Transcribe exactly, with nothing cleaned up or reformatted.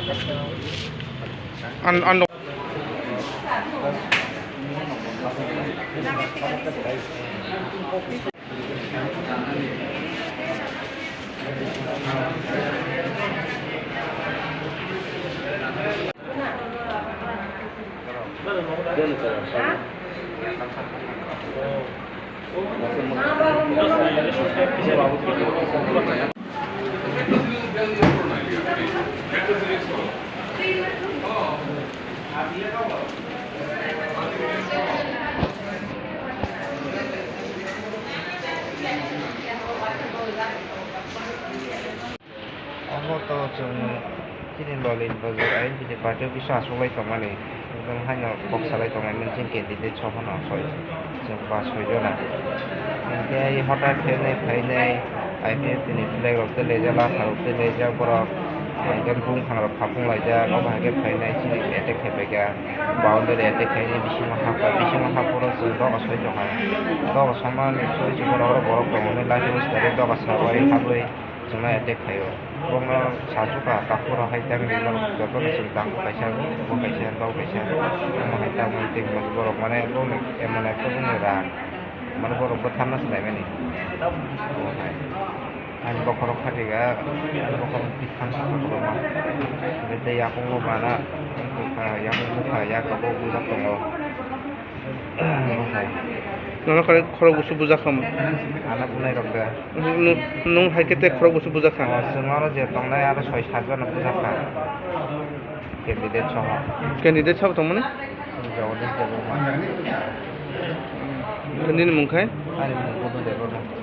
An, an. Omo to chwng chini Lolin Bazar I N P ni party office o achuklai tongmani, chwng haino kok salai tongnai mani chini candidate sophano soi, chwng ba soi jona. Hinkhe hothat khe nai phainai I P F T ni flag rok tei laijak, lasa rok tei laijak, borok hinkhe bumphang rok khapung laijak, obo haikhe phainai chini attack khaipaikha, boundary attack khainai bisingo hapkha, bisingo haporo chwng doga soi tongkha, doga somani soi chwng borok rok borok tongo hinwi lachi bwskango doga sabai habwi. Chwngno attack khaio. Bongno sachuka, takhuk rok hai tang rimani jotono chwng takhuk kaisa, bo kaisa, tau kaisa. Omo hai tamo tei borok mane bongni emon ekta bongni rang. Mane borok bwtharna swlaimani. Omo hai. Ani bokhorok khatika, ani bokhorok bithang sakha kwbangma. Tei yakungo mana, yakung bwkha, yakung bwkha, yakobo bujak tongo. Nono khorok, khorok busu bujak kha. Ana bunai rok da. Nung, nung hai khe tei khorok busu bujak kha. O, chwng oro je tongnai aro soi sat jona bujak kha. Candidate soho. Candidate sabo tongmani? Jagadish Debbarma. Nini mung khai? Ani mung Budu Debbarma.